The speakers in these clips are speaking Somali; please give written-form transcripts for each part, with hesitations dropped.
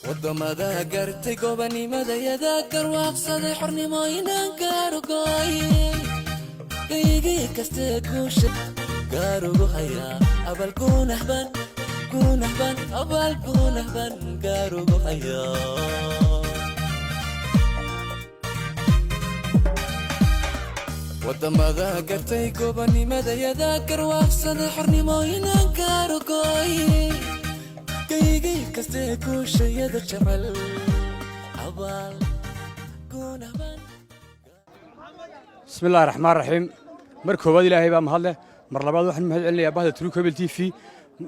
Wadamada gartay gobanimadayada, garwaaqsaday xornimo inaan gaarugoy, gaygay kastee guusha gaarugu hayaa, abal guunahban guunahban, abaal guunahban gaarugu hayaa. Wadamada gartay gobanimadayada, garwaaqsaday xornimo inaan gaarugoy, gaygay kastee guushayada jecel, abaal guunahban. Bismi Illahi Raxmaan Raxiim. Mar koowaad Ilaahay baa mahadleh. Mar labaad waxaan u mahad celinayaa bahda True Cable TV.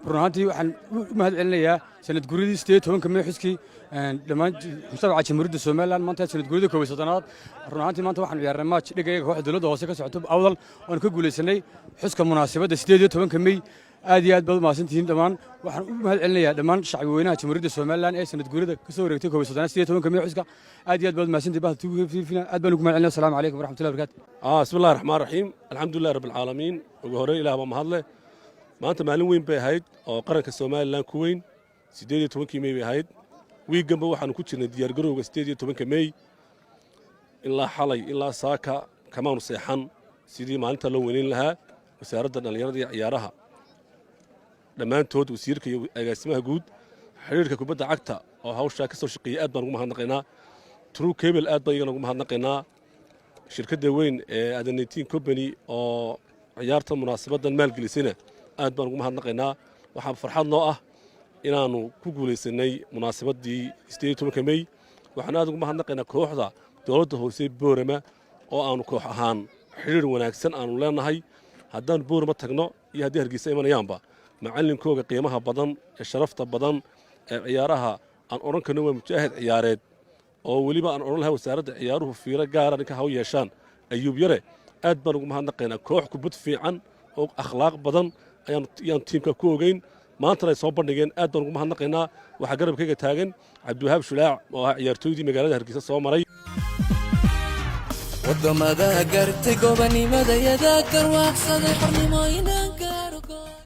Run ahaantii waxaan u mahad celinayaa sanad guridii 18-ka May, xuskii dhammaan mujtamaca Jamhuuriyadda Somaliland. Maanta sanad gurida 31aad. Run ahaantii maanta waxaan ciyaarnay match dhigayaga kooxda dowladda hoose ka socoto Awdal, oon ka guulaysanay xuska munaasabadda 18-ka May. Aad iyo aad baad u mahadsantihiin dhammaan. Waxaan u mahad celinayaa dhammaan shacbi weynaha Jamhuuriyadda Somaliland ee sanad guurida ka soo wareegtay 31aad, 18-ka May xuska. Aad iyo aad baad u mahadsantihiin bahda True Cable TV. Aad baan ugu mahad celinaya. Asalaamu calaykum waraxmatullahi wabarakatu. Bismi Illahi Raxmaan Raxiim, alxamdulilahi Rabbi Alcaalamiin. Ugu horreyn Ilaah baa mahadleh. Maanta maalin weyn bay ahayd oo qaranka Somaliland ku weyn. 18-kii Mey bay ahayd. Wiigganba waxaanu ku jirnay diyaargarowga 18-ka Mey. Ilaa xalay ilaa saaka kamaanu seexan sidii maalinta loo weynayn lahaa. Wasaaradda Dhallinyarada iyo Ciyaaraha dhammaantood, wasiirka iyo agaasimaha guud, xidhiirka kubadda cagta oo hawshaa ka soo shaqeeyey, aad baan ugu mahadnaqaynaa. True Cable aad baan iyagana ugu mahadnaqaynaa. Shirkadda weyn ee Adanetin Company oo ciyaarta munaasabaddan maalgelisayna aad baan ugu mahadnaqaynaa. Waxaa farxad noo ah inaannu ku guulaysanay munaasabaddii 18-ka Mey. Waxaan aad ugu mahadnaqaynaa kooxda dowladda hoose Boorama oo aanu koox ahaan xidhiir wanaagsan aanu leenahay, haddaanu Boorama tagno iyo haddii Hargeysa imanayaanba. Macallinkooga qiimaha badan ee sharafta badan ee ciyaaraha aan odhan karno waa mujaahid ciyaareed, oo weliba aan odhan lahay wasaaradda ciyaaruhu fiiro gaara ninka ha u yeeshaan, Ayuub Yare, aad baan ugu mahadnaqaynaa. Koox kubad fiican oo akhlaaq badan ayaan tiimka ku ogeyn, maantana ay soo bandhigeen. Aad baan ugu mahadnaqaynaa. Waxaa garabkayga taagan Cabdiwahaab Shulaac oo ahaa ciyaartooydii magaalada Hargeysa soo maray. Wadamada gartay gobanimadayada, garwaaqsaday xornimo inaan